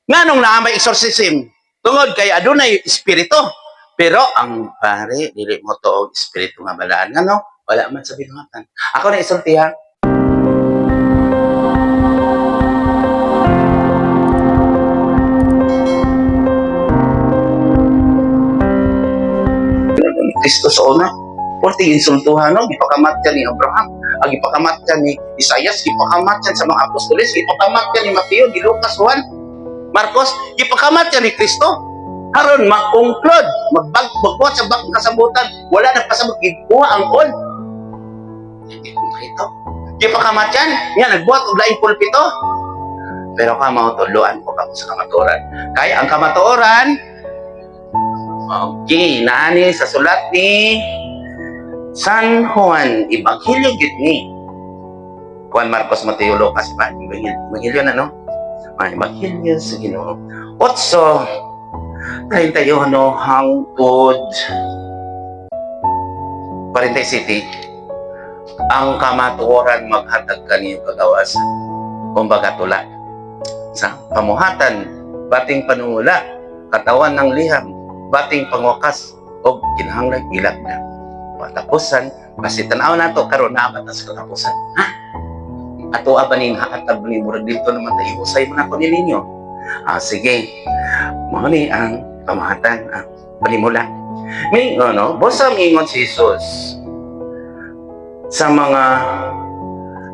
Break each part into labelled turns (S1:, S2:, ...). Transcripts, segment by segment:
S1: Nganong naa may exorcism? Tungod kay adunay espiritu. Pero ang pare, dili mo to og espiritu nga balaan. Ngano? Wala man sa binuhatan. Ako na isulti ha. Kristo sa una. Porting insultuhan, no? Gipakamatyan ni Abraham, ang gipakamatyan ni Isaias, gipakamatyan sa mga apostoles, gipakamatyan ni Mateo, ni Lucas, Juan, Marcos, gipakamatyan ni Kristo. Haron makonklud, magbag magbuhat sa bagong kasabutan, wala nang pasabot, gikuha ang all. Hindi konkreto. Gipakamatyan, nga nagbuhat og laing pulpito. Pero kamo tudloan ko kamo sa kamatuoran. Kaya ang kamatuoran, okay, naani sa sulat ni San Juan, Ebanghelyo gyud ni. Juan, Marcos, Mateo, Lucas, pa, Ebanghelyo na, no? Ah, Ebanghelyo sa Ginoo. 8:31 hangtod 47, ang kamatuoran maghatag kaniyo kagawasan. Kumbaga tula. Sa pamuhatan, bating panungula, katawan ng liham, bating pangwakas, o kinahanglan ilag na. Patapusan, kasi tanaw na to, karon na ba ta sa katapusan? Ha? Ato ba ning hakatab ni murag dito naman tayo, usay mo na ko ninyo. Ah, sige. Mao ni ang pamahatan, ang panimula. May, ano, bosa mingon si Jesus sa mga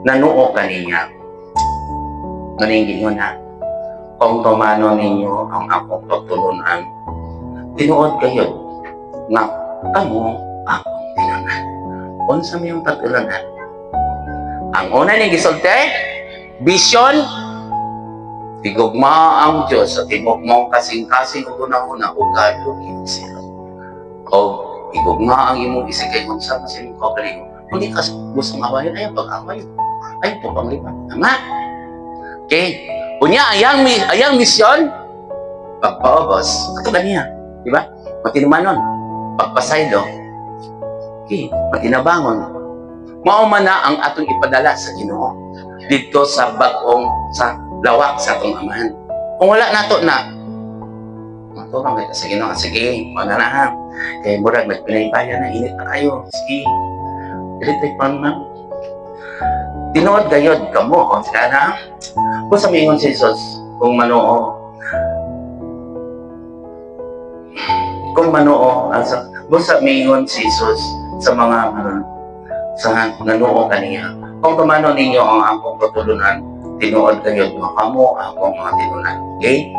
S1: nanuo kaniya. Naningingon na, kung tumano ninyo ang akong pagtulunan, tinuod kayo nga kamo akong tinunan. Unsa may yung pagtulunan? Ang una ni gisulti, vision, higugma ang Diyos sa tibok mong kasing-kasing ug una-una ug kalugi siya. O higugma ang imong isigay unsa man sa imong kaugalingon. Kung di ka gusto awayon, ayaw pag-away. Ayaw po panglipat. Tama? Okay. Unya, ayang misyon, pagpaubos. Ito ba niya? Di ba? Matinumanon. Pagpasaylo. Okay. Matinabangon. Mao man na ang atong ipadala sa Ginoo didto sa bag-ong sa lawak sa atong amahan. Kung wala nato na, matulong kita sa Ginoo. Sige, wala na ha. Kay murag nagpinaybayan na init na kayo. Sige. Electric fan, ma'am. Tinuod gayod kamo o sila na. Kung sa mingon si Jesus, kung manoo, asa, kung sa mingon si Jesus sa mga ano, sa nanuo kaniya. Kung tumano ninyo ang akong patulunan, tinuod kayo nga kamo akong mga tinunan. Okay?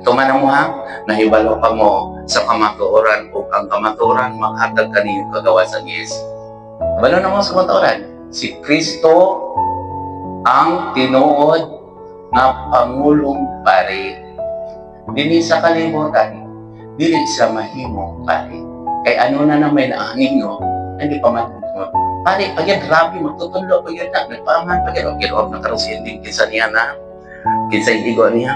S1: Tumana mo ha, nahibalo ka mo sa kamatuoran ug ang kamatuoran maghatag kaniyo kagawasan yes. Balo na mo sa kamatuoran. Si Kristo ang tinuod nga pangulong pari. Dinhi sa kalibutan, dili siya mahimong pari. Kay ano na naman ang ninyo, hindi pa man pare, pag yan, grabe, magtutudlo, pag yan na, nagpaaman, pag yan, okay, loob na karon si ending, kinsa niya na, kinsa igo niya.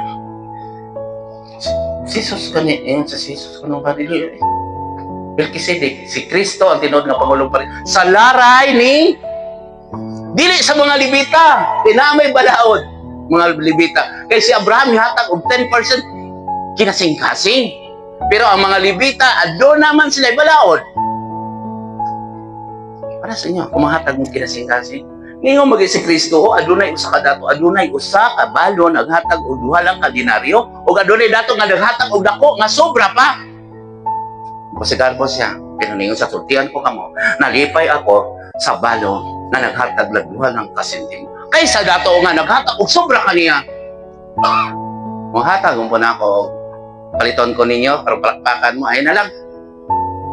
S1: Si Jesus kani, eh, sa si Jesus kanong pari, eh. Melchizedek, si Kristo ang tinuod nga pangulong pari. Sa laray ni, dili sa mga Levita, tinamay balaod, mga Levita. Kay si Abraham hatag og 10% kinasing-kasing. Pero ang mga Levita, aduna naman sila balaod. Para sa inyo, kumahatag mong kinasing-kasing. Ngayon maging si Kristo, oh, adunay usa ka dato, adunay usa ka balon naghatag og duha lang ka denaryo, ug adunay dato nga naghatag og dako nga sobra pa. Pasigarbo siya, pero ningon sa sultian ko kamo, nalipay ako sa balon na naghatag lang duha lang ka sentimo. Kaysa dato nga naghatag og sobra kaniya. Manghatag po na ako, paliton ko ninyo, pero palakpakan mo, ay na lang.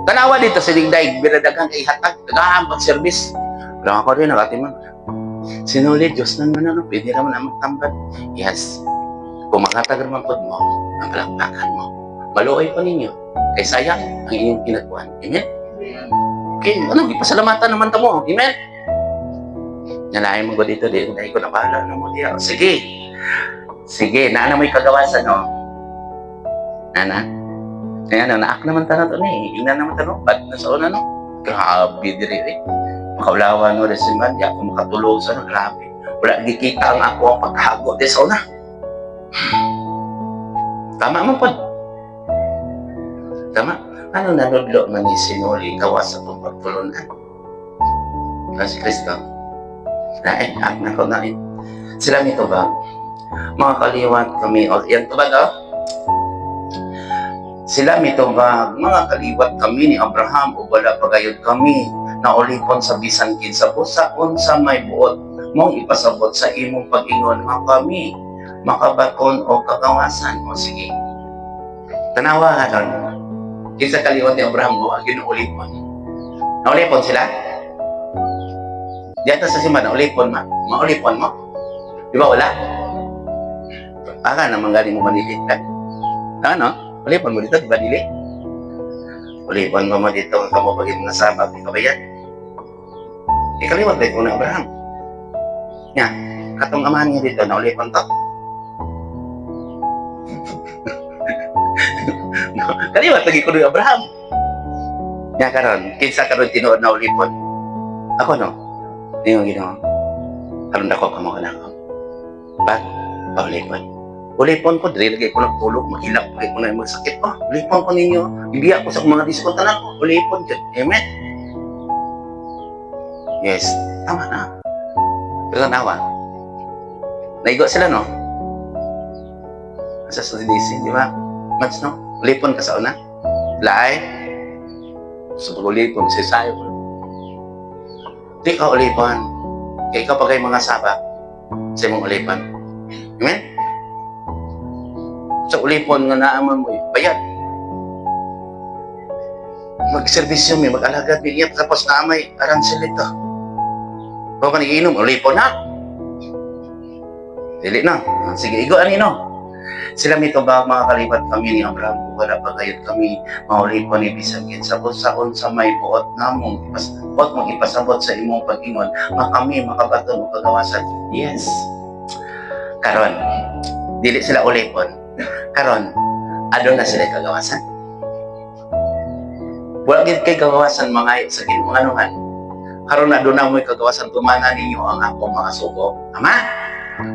S1: Tanawa dito sa Digday, biradagang kay hatag, dagahan pag-service. Pero ako rin, nakatiman. Sinuli, Diyos naman ano, pwede naman ang magtambad. Yes. Kung maghatag naman po mo, ang palakpakan mo. Maluoy po ninyo. Kay sayang ang inyong ginagawa. Amen? Okay, ano, ipasalamatan naman tamo. Amen? Nalain mo ko dito, di, dahil ko na bahala na mo diya. Sige. Sige, naana mo'y kagawasan, no? Nana? Ayan, no, naak naman tayo to ni. Ingnan naman tayo, bad na sa una, no? Grabe, diri, eh. Makaulawa, no, resimban, di ako makatulog sa, no, grabe. Wala, gikita ang ako ang pagkahago, di sa una. Tama man pod. Tama. Ano nanudlo man ni sinuli gawas sa itong pagtulunan? Si Kristo. Lain, ah, nako na. Sila nito ba? Mga kaliwat kami, o yan to ba to? Sila mitubag, mga kaliwat kami ni Abraham o wala pa gayud kami naulipon sa bisan kinsa busa. Unsa may buot mong ipasabot sa imong pag-ingon nga kami makabaton og kagawasan? O sige. Tanawa karon. Kinsa kaliwat ni Abraham mo ang ginuulipon? Naulipon sila? Diyan sa simba, naulipon ma. Maulipon mo? Di ba wala? Baka naman galing mo manilit ka. Ano? Ulipon mo dito, di ba dili? Ulipon mo mo dito, ang kamo pag mga sabab, di ka ba yan? Ikaliwat ba ito na Abraham? Nga, katong amahan niya dito, naulipon to. Kaliwat lagi ko ni Abraham. Nga karon, kinsa karon tinuod na ulipon? Ako no. Ningon Ginoo. Karon dako kamo ka nako. Ba? Paulipon. Ulipon ko, dili lagi ko nagtulog, maghilak pa ko na magsakit. Oh, ulipon ko ninyo. Ibiya ko sa akong mga diskon tanan ko. Ulipon jud. Amen. Yes, tama na. Pero nawa. Naigo sila, no? Sa CDC, di ba? Mats, no? Ulipon ka sa una? Laay? Sa pag-ulipon, si Sayo. Di ka ulipon. Kaya ikaw pa kay mga saba sa imong ulipon. Amen? Sa ulipon nga naaman mo, bayad. Magserbisyo mi, mag-alagad mi, iyap, tapos naamay, aransil ito. Kung ka nagiinom, ulipon na. Dili na. Ah, sige, igo ani no. Sila mitubag, mga kaliwat kami ni Abraham, kung wala pa gayud kami maulipon ni bisan kinsa busa. Unsa may buot mong ipasabot sa imong pag-ingon nga kami makabaton og kagawasan? Yes. Karon, dili sila ulipon. Karon, aduna sila kagawasan. Wala gid kay kagawasan mga sa Ginoo, ano man. Karon aduna mo'y kagawasan, tumana ninyo ang akong mga sugo. Ama?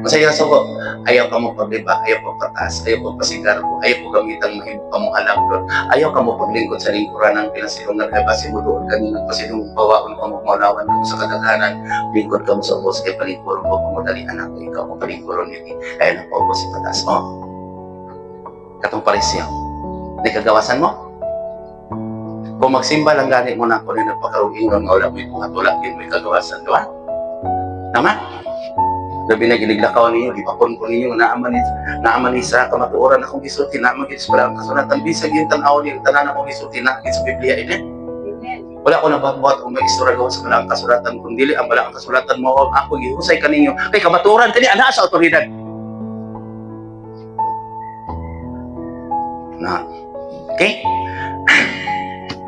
S1: Unsa yung sugo? Ayaw ka mo pagliba, ayaw pagpataas, ayaw pagpasigarbo, ayaw ko gamitang mahimo ka mo halangdon, ayaw ka mo paglingkod sa lingkuran ng pinasilungan kay basi mo doon kanino pasilong bawaon ka mo, maulawan ka mo sa kadaghanan, lingkod ka mo sa ubos kay palingkuron ko kamo dali anak ko, ikaw mo palingkuron ni kaya na paubos sa pataas mo. Katong parisyo, di kagawasan mo? Kung magsimba lang gani mo na ako na nagpakarugingon nga wala mo'y buhat, wala yun mo'y kagawasan, di ba? Tama? Labi na giniglakaw ninyo, gipakon ko ninyo, naaman ni sa kamatuoran akong gisulti, naaman gid sa ang kasulatan, bisag yung tan-aw niyo, tanan akong gisulti, na sa Biblia ini.
S2: Amen.
S1: Wala ko nabuhat kung may istorya gawa sa balaang kasulatan, kung dili ang balaang kasulatan mo ang ako gihusay kaninyo, kay kamatuoran kani ana sa otoridad. Na. Okay?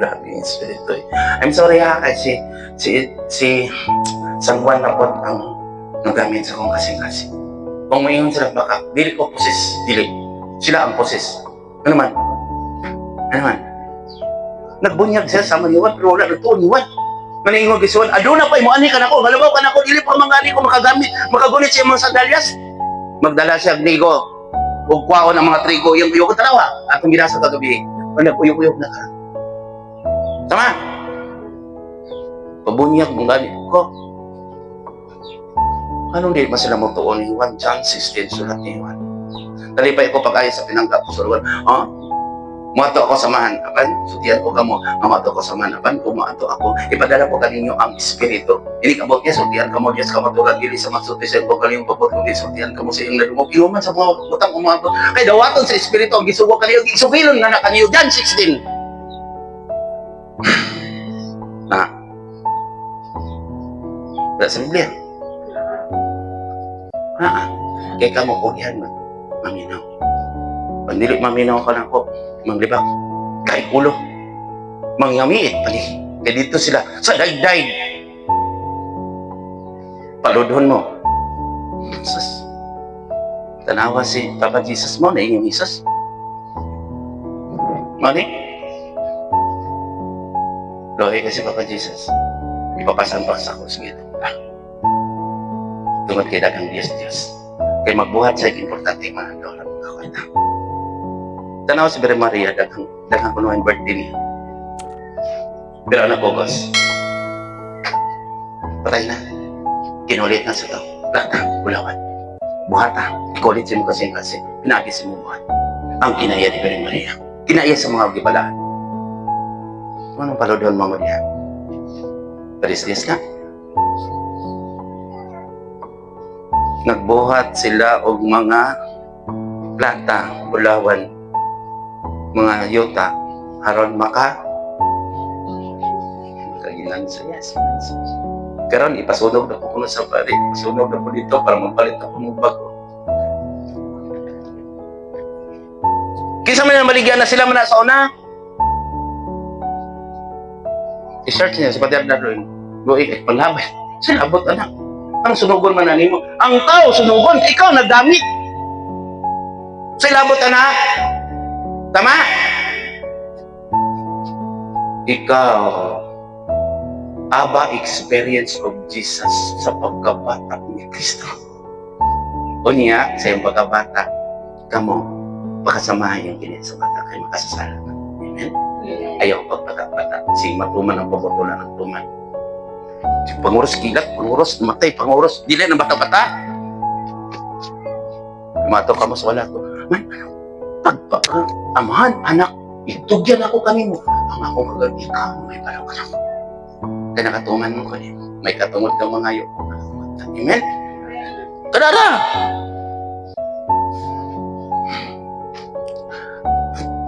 S1: Grabe yung espiritu eh. I'm sorry ha, kasi si San Juan na po ang nagamit sa akong kasing-kasing. Kung mayon sila baka, dili ko poses, dili. Sila ang poses. Ano man? Ano man? Nagbunyag siya sa maniwan, pero wala nagtuon ni Juan. Maningog si Juan, aduna pa mo ani ka nako, halabaw ka nako, dili pa mangani ko makagamit, makagunit siya mga sandalyas. Magdala siya og nigo, ug kwaon ang mga trigo, yung uyog tanawa, atong binasa kagabi. Nag-uyog-uyog na ka. Tama? Pabunyag mong gani ko. Anong di ba sila mo tuon ni Juan? John 16, sulat ni Juan. Nalipay ko pag-ayo sa pinangga ko sa Juan. Oh? Muadto ako sa Amahan, apan sultian ko kamo, nga muadto ako sa Amahan, apan kung muadto ako, ipadala ko kaninyo ang Espiritu. Ini kabot niya, sultian kamo Dios kamatuoran, dili sa magsulti sa iyong kaugalingong pabot, kundi sultian kamo sa iyong nadungog. Iuman sa mga butang umabot. Kay dawaton sa Espiritu ang gisugo kaniyo, gisugilon na na kaniyo. John 16. Na. Wala sa Biblia. Ah, kay kamo pugyan man. Maminaw. Pag dili maminaw ka lang ko, manglibak. Kay ulo. Mangyamiit pali. Kay dito sila sa dayday. Paludhon mo. Jesus. Tanawa si Papa Jesus mo na inyong Jesus. Mani? Lohe kasi Papa Jesus. Ipapasampak sa krus ngito. Ah. Tungod kay daghang Diyos Diyos. Kay magbuhat sa importante mga doon ang kakwenta. Tanaw si Birhen Maria, daghang daghang kuno ang birthday niya. Pero anak August, patay na. Kinulit na sa tao. Plata, bulawan. Buhata, ikulit sa imong kasing-kasing. Pinagi sa imong buhat. Ang kinaya ni Birhen Maria. Kinaya sa mga gibalaan. Anong paludon mo mo diha? Parislis na. Nagbuhat sila og mga plata, bulawan, mga yuta, aron maka kagilan sa yes. Karon ipasunog na po kuno sa pari, pasunog na po dito para mapalit ako ng bago. Kinsa man ang maligyan na sila man na sa una? I-search niya sa Pater Darwin. Luig ay panlabay. Sila abot anak. Ang sunugon man na nimo. Ang tao sunugon, ikaw nagdamit. Sila abot anak. Tama? Ikaw, aba experience of Jesus sa pagkabata ni Kristo. Unya, sa iyong pagkabata, kamo, pakasamahan yung kini sa bata kay makasasala ka. Amen? Ayaw pagpagkabata. Si matuman ang pabotolan ng tuman. Si panguros kilat, panguros, matay, panguros, dili na bata-bata. Lumato ka mo sa wala ko. Man, pagpa, amahan, anak, itugyan ako kanimo. Ang akong kagal, ikaw, may balaw ka na. Kaya nakatuman mo ko eh. May katungod kang mga yo. Amen? Kadara!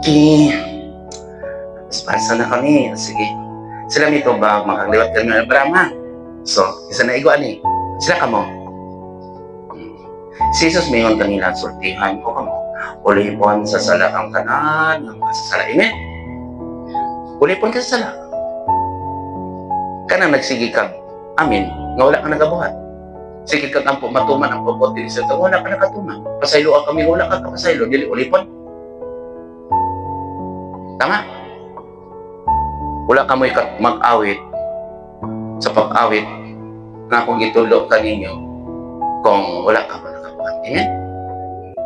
S1: Okay. Sponsor na kami. Sige. Sila mito ba makagliwat kami ng Brahma? So, isa na iguan eh. Sila kamo. Si Jesus mayon kanila sultihan ko kamo. Ulipon sa sala ang tanan, ang kasasala. Amen? Ulipon ka sa sala. Kanang nagsige kang, amin, nga wala ka nagabuhat. Sige kang ampo, matuman ang pabuti sa ito, wala ka nakatuman. Pasaylo ang kami, wala ka kapasaylo, dili ulipon. Tama? Wala ka mo'y mag-awit sa pag-awit na akong gitulo kaninyo kung wala ka pa nakabuhat. Amen?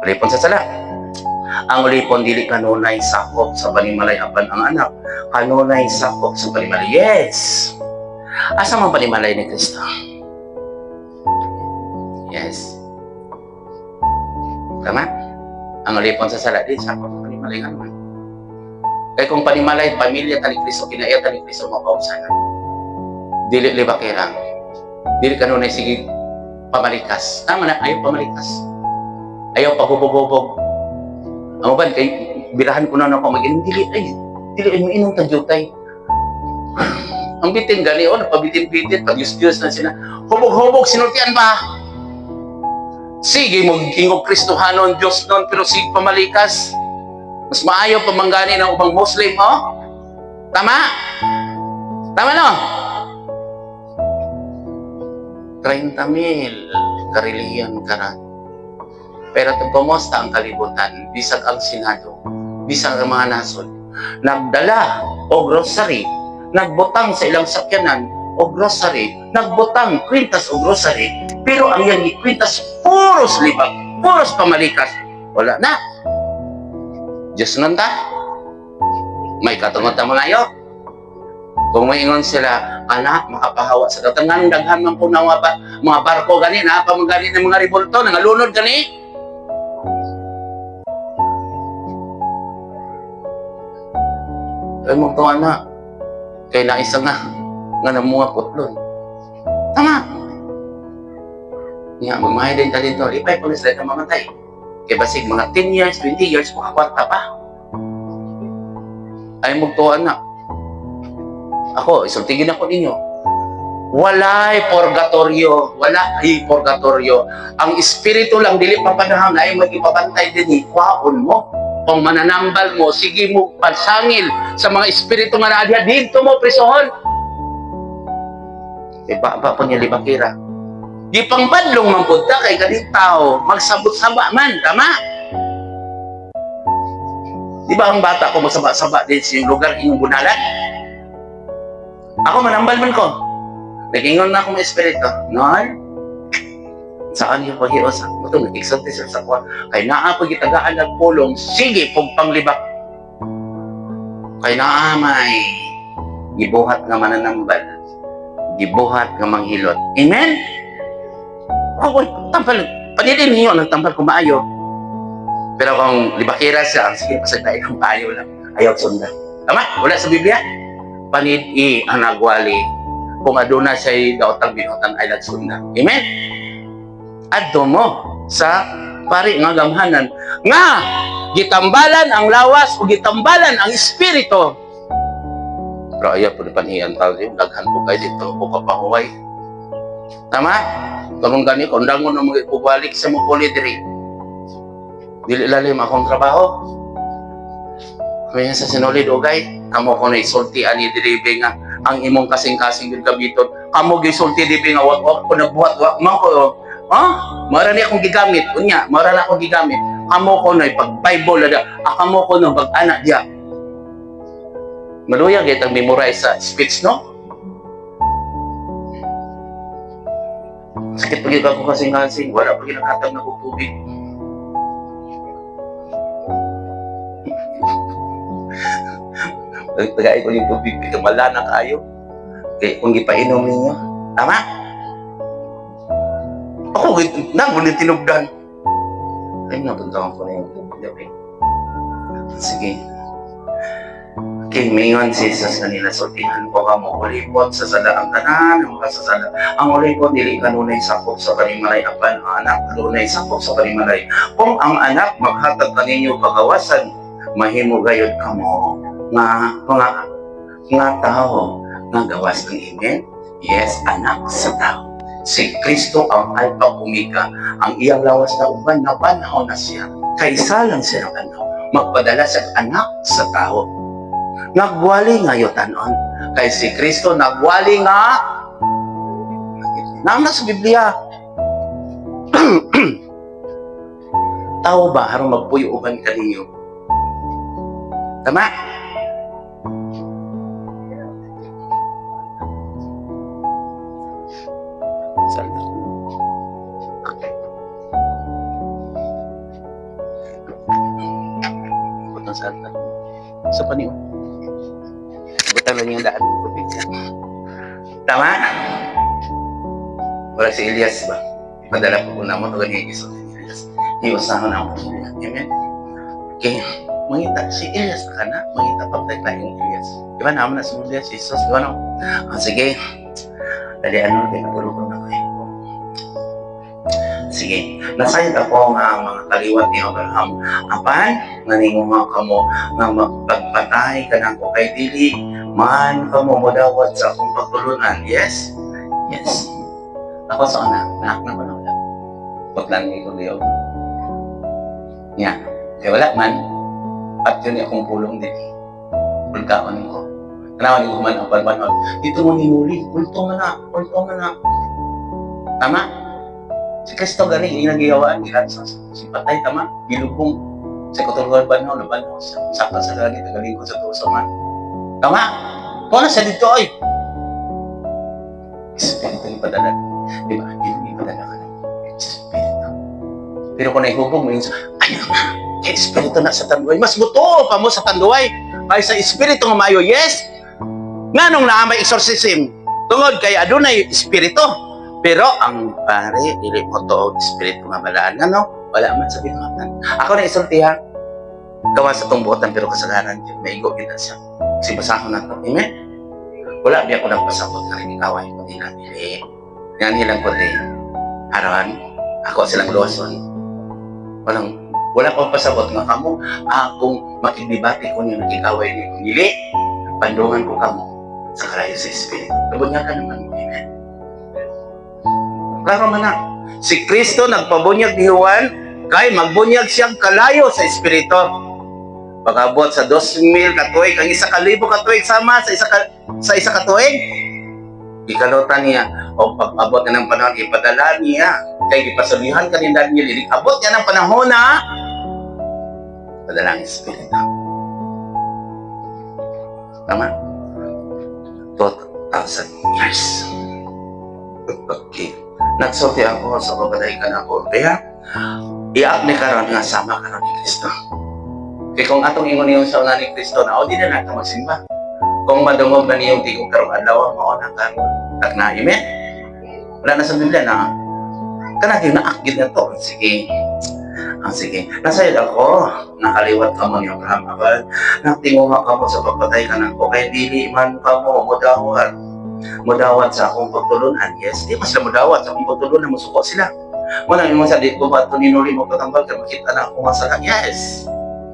S1: Ulipon sa sala. Ang ulipon dili kanunay sakop sa panimalay apan ang anak kanunay sakop sa panimalay. Yes. Asa man panimalay ni Kristo? Yes. Tama? Ang ulipon sa sala di sakop sa panimalay nga naman. Kaya kung panimalay, pamilya ta ni Kristo, kinaya ta ni Kristo, mapausanan. Dili libakira. Dili kanunay sige pamalikas. Tama na, ayaw pamalikas. Ayaw pagubog-ubog. Ang uban, kay birahan ko na ako mag-inom. Dili, ay, dili, ay, mainom ta jutay. Ang bitin gani, oh, napabitin-bitin, pag Diyos na sila. Hubog-hubog, sinultian ba? Sige, mag-ingog Kristohanon, Diyos nun, pero sige pamalikas. Mas maayo pamanggani ng ubang Muslim, oh? Tama? Tama, no? 30 mil karelihiyon karon. Pero kung kumusta ang kalibutan, bisag ang Senado, bisag ang mga nasod, nagdala og rosary, nagbutang sa ilang sakyanan og rosary, nagbutang kwintas og rosary, pero ang iyang kwintas puros libak, puros pamalikas. Wala na. Diyos nun ta. May katungod ta mga ayo. Kung maingon sila, anak, makapahawa sa datangan, daghan man po na mga, mga barko gani, na pa mga gani ng mga ribulto, nangalunod gani. Ay mo to anak, kay naisa nga, nga namuha putlon. Tama. Nga, magmahay din ta dito, lipay po sila na mamatay. Kay basig mga 10 years, 20 years, makakwarta pa. Ay mo to anak. Ako, isultigin ako ninyo. Walay purgatorio, wala ay purgatorio. Ang espiritu lang dili pa panahon ay magipabantay din ni kwaon mo. Kung mananambal mo, sige mo pagsangil sa mga espiritu nga naa diha didto mo prisohon. Iba ba po niya libakira? Di pang badlong man pud ta kay kaning tao magsabot-saba man, tama? Di ba ang bata ko magsaba-saba din sa iyong lugar inyong bunalan? Ako manambal man ko. Nagingon na akong espiritu. Noy, Saan yung paghios? Ito, nag-exalti siya sa kuha. Kay naa pag gitagaan ng pulong, sige pog panglibak. Kay naa may gibuhat nga mananambal, gibuhat nga manghilot. Amen? Oh, wait, tambal. Panilin niyo ang tambal kung maayo. Pero kung libakira siya, sige, pasagdain ang payo lang. Ayaw sundan. Tama? Wala sa Biblia? Panid-i ang nagwali. Kung aduna siya'y daotang binutan ay nagsundan. Amen? Adto mo sa pari nga gamhanan nga gitambalan ang lawas o gitambalan ang espiritu. Pero ayaw po ni panhiyan tao yun. Daghan po kayo dito o kapahuway. Tama? Karon gani, kung dangon na mga ipubalik sa mo puli diri. Dili lalim akong trabaho. Kaya sa sinulid ugay, kamo ko na isulti ani diri nga ang imong kasing-kasing gud gamiton. Kamo gisulti diri nga wa wa ko nagbuhat, wa man ko. Ha? Mara ni akong gigamit. Unya, mara na akong gigamit. Kamo ko na pag Bible ada. Kamo ko no pag anak diya. Maluya gyud ang memorize sa speech, no? Sakit pag ako kasing-kasing, wala pa ginakatag na kong tubig. Tagay ko yung tubig, ito wala na kayo. Kaya kung gipainom ninyo, tama? Ako, nang ulit tinugdan. Ay, napuntahan ko na yung tubig. Sige. Okay, mingon si Jesus kanila, sultihan ko kamo, ulipot sa sala ang tanan, ang mga sasala. Ang ulipot, dili kanunay sakop sa panimalay, apan ang anak, kanunay sakop sa panimalay. Kung ang anak maghatag kaninyo kagawasan, mahimo gayud kamo nga mga nga tao nga gawas ng amen. Yes, anak sa tao. Si Kristo ang Alpha Omega, ang iyang lawas na uban, nabanhaw na siya. Kaysa lang siya ng ano, magpadala sa anak sa tao. Nagwali nga tanon. Kay si Kristo nagwali nga Naam na sa Biblia. Tao ba harong magpuyo uban kaninyo? Tama? Salta. Butang salta. Sa paniyo. Butang lang yung daan ng tubig niya. Tama? Wala si Elias ba? Padala ko na mo ito ni Iso ni Elias. Iusahan ako niya. Amen? Okay. Mangita, si Elias na ka na. Mangita pa tayo yung Elias. Di ba naman na si Elias, si Jesus, di ba no? Ah, sige. Dali ano, kaya natulog ko na kayo. Sige. Nasayod ako nga ang mga kaliwat ni Abraham. Apan, naninguha kamo nga magpagpatay ka nako kay dili man kamo modawat sa akong pagtulunan. Yes? Yes. Ako sa anak, anak na ko na wala. Paglan ko diyo. Nya, kaya wala man. At yun akong pulong din. Pagkaon ko. Tanawan ko man ang panbanod. Dito mo ninuli. Kulto nga na. Kulto nga na. Tama? Si Kristo gani, yung nagiyawaan, gilansa si patay, tama? Gilubong. Sa katulungan banhaw, nabanhaw siya. Sakta sa langit, nagaling ko sa tuwa man. Tama? Kung na siya dito, ay! Espiritu yung padala. Di ba? Yun yung padala ka ng Espiritu. Pero kung naihubog mo yung, ayun na, kay Espiritu na sa Tanduay. Mas buto pa mo sa Tanduay kaysa Espiritu nga maayo. Yes! Nga nung naa may exorcism, tungod kay adunay Espiritu. Pero ang pare, dili mo to Espiritu nga balaan. Ano? Wala man sa binuhatan. Ako na isulti ha. Gawa sa tong buotan pero kasalanan yun. Maigo gid na siya. Kasi basahon na to. Amen? Wala biya ko nagpasabot nga rin ikaway ko nila. Dili. Nga nilang ko din. Aron, ako silang luwason. Wala ko pasabot nga kamo akong makigdebate ko niyo nakikaway niyo. Dili, pandungan ko kamo sa kalayo sa Espiritu. Kabunya ka naman mo. Amen? Klaro man na. Si Kristo nagpabunyag ni Juan kay magbunyag siyang kalayo sa Espiritu. Pag-abot sa 2,000 katuig, ang 1,000 katuig sama sa isa katuig, ikalutan niya o pag-abot na ng panahon, ipadala niya kay gipasabihan ka ni Daniel, abot niya ng panahon na padala ang Espiritu. Tama? 2,000 years. Okay. Nagsulti ako sa pagpatay ka na ako. Kaya, iak ni karon nga sama karon ni Kristo. Kaya kung atong ingon niyong sa una ni Kristo na, o di na nato magsimba. Kung madungog na niyong tingog karong adlaw, mao na karon. Tagna, amen? Wala na sa Biblia na, kanang naakgid na to. Sige. Ah, sige. Nasayod ako. Nakaliwat ka mo ni Abraham Abad. Nagtinguha ka mo sa pagpatay ka nako. Kay dili man ka mo mudawat. Mudawat sa akong pagtulunan. Yes, di man sila mudawat sa akong pagtulunan. Musuko sila. Wala mo sa di ko ba ito ninuli mo patambal kay makita na akong masala. Yes.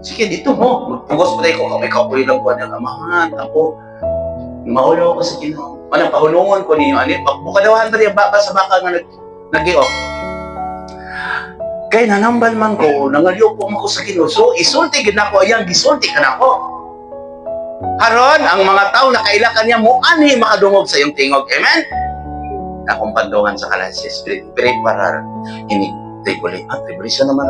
S1: Sige, dito mo. Magpugos pa tayo ko kami kapoy lang ko ng amahan. Ako, maulo ko sa Ginoo. Wala, pahulungon ko ninyo. Ani, bukadawahan ba niya baba sa baka nga nag-giok? Kay nanambal man ko, nangalyupo man ko sa Ginoo. So, isulti gid nako ayang gisulti ka nako. Haron, ang mga tao na kaila kaniya mo ani makadungog sa iyong tingog. Amen? Akong pandungan sa kalan si Spirit, preparar ini tribulation. Ah, tribulation naman.